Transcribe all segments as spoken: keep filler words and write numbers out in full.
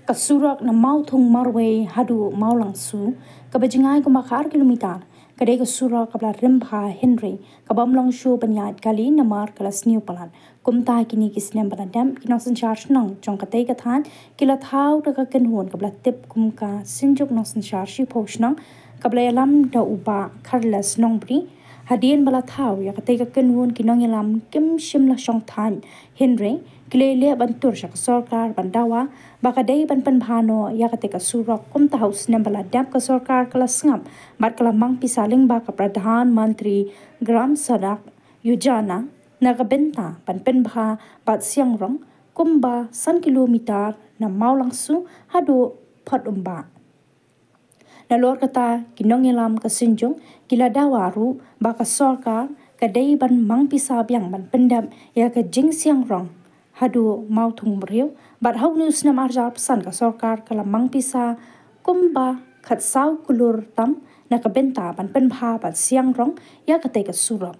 Ka surok na Mawthung Marwei haduh Mawlangsu, kaba jngai kumba ka ar kilometer, ka dei ka surok kaba la rim bha hynrei ka bym long shuh ban ïaid kali namar ka la sniew palat. Kumta kine ki snem ba la dep, ki nongsynshar shnong jong katei ka thaiñ ki la thaw da ka kynhun kaba la tip kum ka Synjuk Nongsynshar Shiphew Shnong, kaba la ïalam da u Bah Carlos Nongbri. Hadien ba la thaw ïa katei ka kynhun, ki nongïalam kim shym la shong thaiñ, hynrei ki la leh ban tur sha ka sorkar ban dawa ba ka dei ban pynbha noh ïa katei ka surok. Kumta ha u snem ba la dep, ka sorkar ka la sngap bad ka la mang pisa lyngba ka Pradhan Mantri Gram Sadak Yojana na ka bynta ban pynbha bad siang rong kumba san kilometer na Mawlangsu haduh Photumbah. Nalor kata, ki nongïalam ka Synjuk ki la dawa ruh ba ka sorkar ka dei ban mang pisa biang ban pyndep ïa ka jingsiang rong haduh Mawthung Marwei, bad ha une u snem arhajar arphew san ka sorkar ka la mang pisa kumba khatsaw klur tam na ka bynta ban pynbha bad siang rong ïa katei ka surok.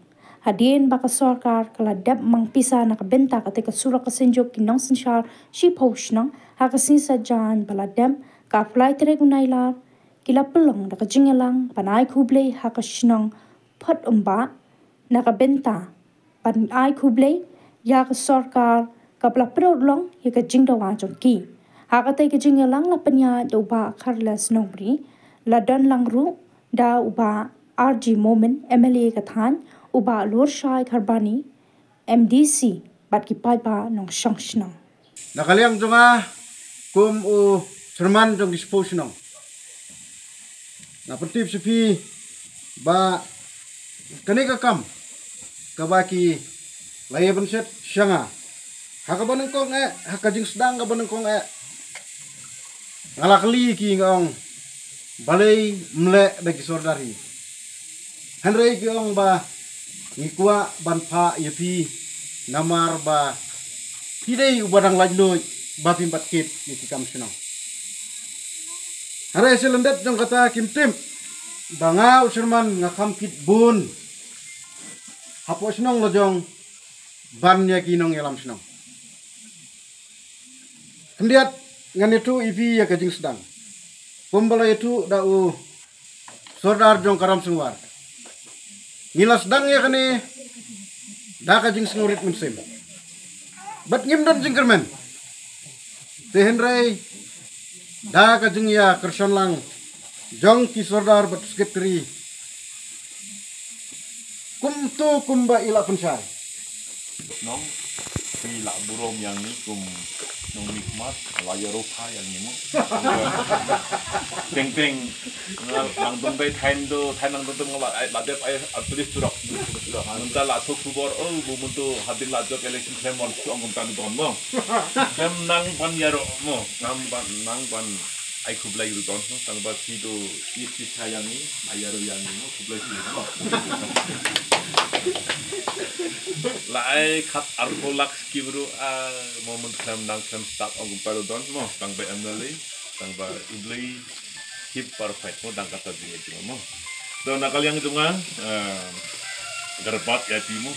Hadien ba ka sorkar ka la dep mang pisa na ka bynta katei ka surok ka Synjuk, ki nongsynshar Shiphew Shnong, ha ka sngi Saitjaiñ ba la dep, ka arphew lai tarik u Nailar, ki la pynlong da ka jingïalang ban ai khublei ha ka shnong Photumbah na ka bynta ban ai khublei ïa ka sorkar kaba la pynurlong ïa ka jingdawa jong ki. Ha katei ka jingïalang la pynïaid da u Bah Carlos Nongbri, la don lang ruh da u Bah R G Momin, M L A ka thaiñ, u Bah Lurshai Kharbani, M D C, bad ki paidbah nongshong shnong. Na ka liang jong nga kum u chairman jong ki Shiphew Shnong, nga pyntip sha phi ba kane ka kam kaba ki la ïa pynshet sha nga ha kaba nyngkong eh, ha ka jingsdang kaba nyngkong eh, nga la kylli ki, nga ong, balei ym leh da ki sordar hi? Hynrei ki ong ba ngi kwah ban phah ïa phi namar ba phi dei uba dang laitluid ba phim pat kit ïa ki kam shnong. Hynrei sha lyndet jong kata kim tip ba nga u chairman nga kham kit bun hapoh shnong la jong ban ïa ki nongïalam shnong. Khyndiat ngan ïathuh ïa phi ïa ka jingsdang kumba la ïathuh da u sordar jong ka Ramsingwar. Ngi la sdang ïa kane da ka jingsngewrit mynsiem bad ngim don jingkyrmen. Te hynrei da ka jingïakyrshan lang jong ki sordar bad secretary, kumto kumba i la pynshai. Nong, phi la burom ïa ngi kum nongmihkhmat, la ïaroh ïa ngi mo. Teng teng, nga lang dong dei thaiñ do, thaiñ lang dong dei nga la, la dep ai artist surok. Mynta la thoh khubor, oh, bu mynta hadien la jop election khlem wan shuh ong kumta don mo. Khlem nang ban ïaroh mo, nang ban, nang ban ai khublei ruh don mo, tang ba phi do ïeit phi sa ïa ngi, la ïaroh ïa ngi mo, khublei phi mo. La ai khat arphew lak skim ruh, ah, mo, mynta khlem nang khlem stad ong kumta ruh don mo, tang ba M L A, tang ba U Blei keep perfect mo, dang kata jingïeit jong mo. So na ka liang jong nga, eh, kyrpad ïa phi mo.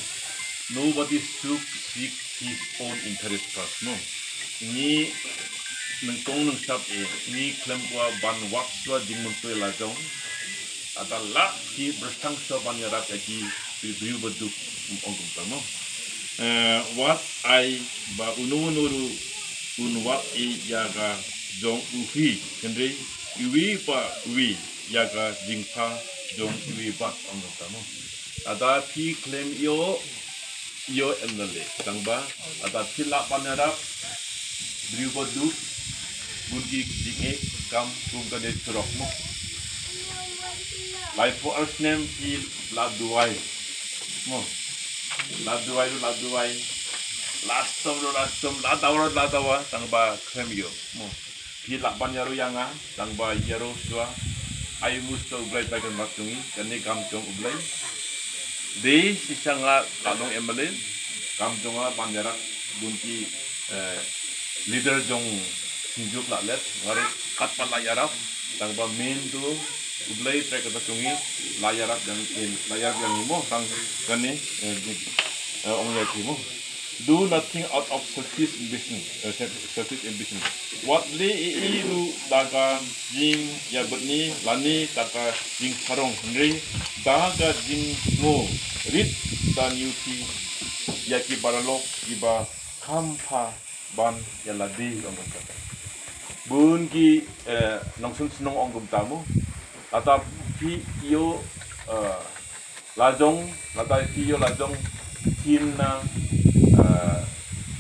Nobody should seek his own interest first mo. Ngi nyngkong nyngshap eh, ngi khlem kwah ban wad shuwa jingmyntoi la jong. Lada lah ki byrshang shuwa ban ïarap ïa ki briew ba duk, ong kumta mo. Eh, wat ai ba uno uno ruh un wad ïa ka jong u hi, hynrei iwei pa iwei ïa ka jingpha jong iwei pat, ong kumta mo. Lada phi khlem ïoh, ïoh M L A, tang ba lada phi lah ban ïarap briew ba duk, bun ki jingeh kam kum kane surok mo. Laiphew ar snem phi la duwai mo. La duwai ruh la duwai. La stom ruh la stom, la dawa ruh la dawa, tang ba khlem ïoh mo. Phi lah ban ïaroh ïa nga, tang ba ïaroh shuwa. Ai mus to U Blei, Blei kan mat jong ngi, kane kam jong U Blei. Dei shisha nga la long M L A, kam jong nga ban ïarap bun ki, eh, leader jong Synjuk la leh, nga ruh katba la ïarap, tang ba main to U Blei trei kata jong ngi, la ïarap ïa ngi, la ïarap ïa ngi mo, tang kane, eh, ong ïa ki mo. Do nothing out of selfish ambition, uh, selfish ambition. Wat leh ei ei ruh da ka jingïabitni lane da ka jingsarong, hynrei da ka jingsngewrit da ngi ïa ki paralok kiba kham pha ban ïalade, ong kumta. Bun ki, eh, nongshun shnong ong kumta mo. Lada phi ïoh, eh, lajong, lada phi ïoh lajong, ktien na, eh,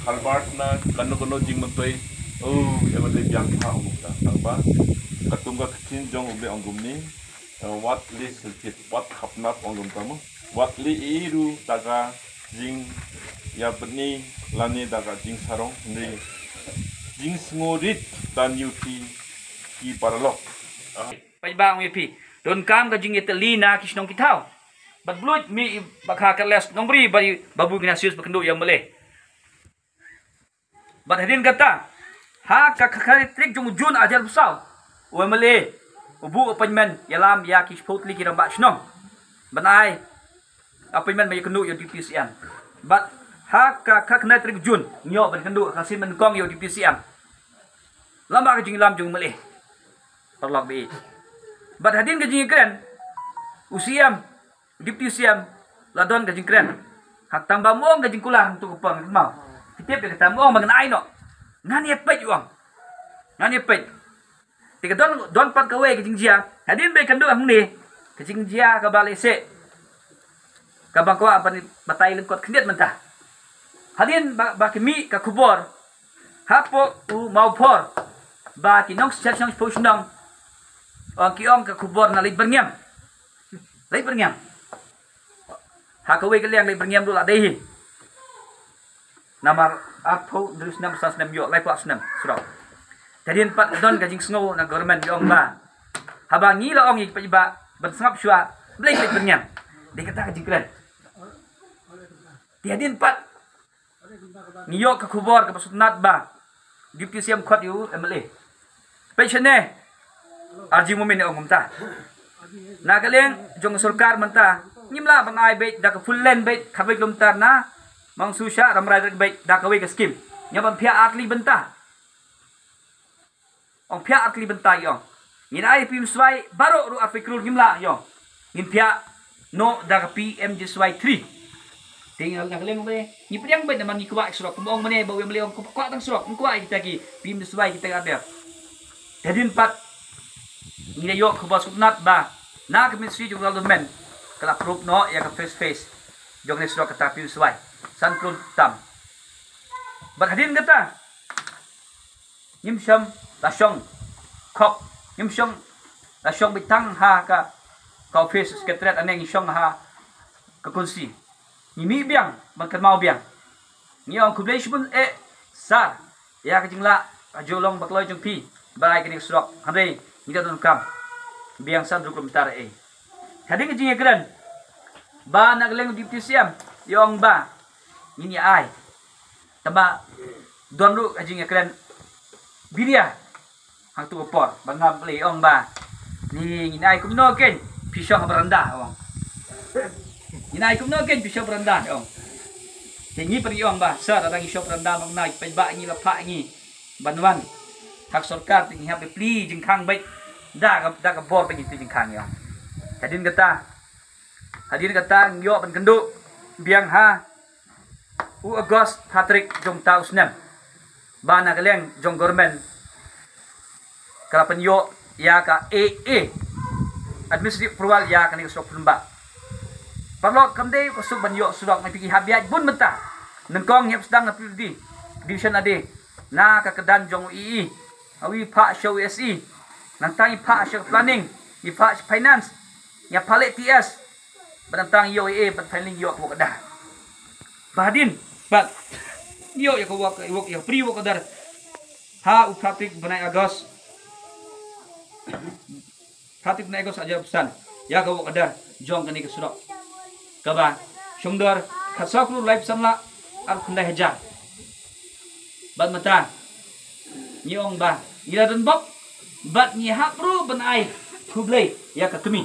Harvard na, kano kano jingmyntoi, oh, ïa ba dei biang pha, ong kumta. Tangba katkum ka ktien jong U Blei ong kumne, eh, wat leh selfish, wat khapnap, ong kumta mo. Wat leh ei ei ruh da ka jingïabitni lane da ka jingsarong, hynrei jingsngewrit da ngi ki paralok. Paidbah, ong ïa phi, donkam ka jingïatylli na ki shnong ki thaw. Bad bluit mih i Bah Kha Careless Nongbri bad i Bah Ignatius ba kynduh ïa U Myllei. Bad hadien kata, ha ka khatkhyndai tarik jong u Jun arhajar arphew saw, u M L A u buh appointment ïalam ïa ki shiphew tylli ki rangbah shnong ban ai appointment ban ïakynduh ïa u Deputy C M. Bad ha ka khatkhyndai tarik Jun ngi ïoh ban kynduh ha ka sien ba nyngkong ïa u Deputy C M. Lem bad ka jingïalam jong u M L A. Paralok ba ïeit. Bad hadien ka jingïakren, u C M, Deputy C M, la don ka jingkren. Hangta ba mong ka jingkular hangto ka pang ka maw. Ki tip ïa kata, mong ba ngan ai noh. Ngan ïa peit, u ong. Ngan ïa peit. Te ka don, don pat kawei ka jingjia. Hadien ba ïakynduh hangne, ka jingjia kaba lehse, kaba kwah ban batai lyngkot khyndiat mynta. Hadien ba, ba ki mih ka khubor hapoh u Mawphor ba ki nongsynshar shnong shiphew shnong, ong ki, ong ka khubor na Laitryngiam. Laitryngiam. Ha kawei ka liang Laitryngiam ruh la dei hi. Namar arphew hynriew snem, san snem ïoh, laiphew snem surok. Te hadien pat don ka jingsngew na government, ki ong ba haba ngi la ong ïa ki paidbah ban sngap shuwa, balei Laitryngiam? Dei kata ka jingkren. Te hadien pat ngi ïoh ka khubor kaba sngewtynnat ba Deputy C M khot ïa u M L A. Peit shane, arji momin ong kumta. Na ka liang jong ka sorkar mynta ngim lah ban ai beit da ka full length beit, khatwei kilometer na Mawngsu sha Rambrai beit da kawei ka skim. Ngi hap ban phiah artylli bynta. Ong phiah artylli bynta, ïong. Ngin ai P M Swai baroh ruh arphew klur, ngim lah, ïong. Ngin phiah noh da ka P M G S Y three. Te ngi na ka liang ba ngi pdiang beit namar ngi kwah surok, kum ong mane ba u M L A ong kwah tang surok, ngi kwah kita ki P M G S Y kita ki arder. Te hadien pat ngi la ïoh khubor sngewtynnat ba na ka Ministry jong ka Development ka la approve noh ïa ka phase phase jong kane surok kata P M G S Y san klur tam. Bad hadien kata ngim shym la shong khop, ngim shong la shong beit tang ha ka, ka office secretariat, ane ngi shong ha ka constituency. Ngi mih biang ban kynmaw biang. Ngi ong khublei shibun eh sir ïa ka jinglah ka jinglong ba kloi jong phi ba ai kane ka surok, hynrei ngi da donkam biang san hynriew kilometer eh. Hadien ka jingïakren ba na ka liang u Deputy C M, ïong ba ngin ïa ai. Tangba don ruh ka jingïakren biria hangto ka por ba ngam lei, ong ba ni ngin ai kumno kein, phi shong ha baranda, ong. Ngin ai kumno kein, phi shong ha baranda, ong. Te ngi pat ngi ong ba sir, lada ngi shong ha baranda, ma nga na ki paidbah ngi la phah ngi ban wan ha ka sorkar, te ngi hap ban plie jingkhang beit da ka, da ka bor beit ngi plie jingkhang, ïong. Hadien kata, hadien kata ngi ïoh ban kynduh biang ha u August, ha tarik jong uta u snem, ba na ka liang jong government ka la pynïoh ïa ka A A, administrative approval, ïa kane ka surok Phulmbah. Paralok, kam dei ba suk ban ïoh surok, ngi phi ki hap ïaid bun mynta. Nyngkong ngi hap sdang na P W D, division A D, na ka kyrdan jong u E E, ha u phah sha u S E, nangta ngi phah sha planning, ngi phah sha finance, ngi phah leh T S, bad nangta ngi ïoh A A, bad finally ngi ïoh ka work order. Bad hadien pat ngi ïoh ïa ka work, work, ïa ka pre work order ha u phra tarik bnai August, phra tarik bnai August arhajar arphew san, ïa ka work order jong kane ka surok kaba shongdor khatsaw klur laiphew san lak arphew khyndai hajar. Bad mynta ngi ong ba ngi la don bok bad ngi hap ruh ban ai khublei ïa ka kmie.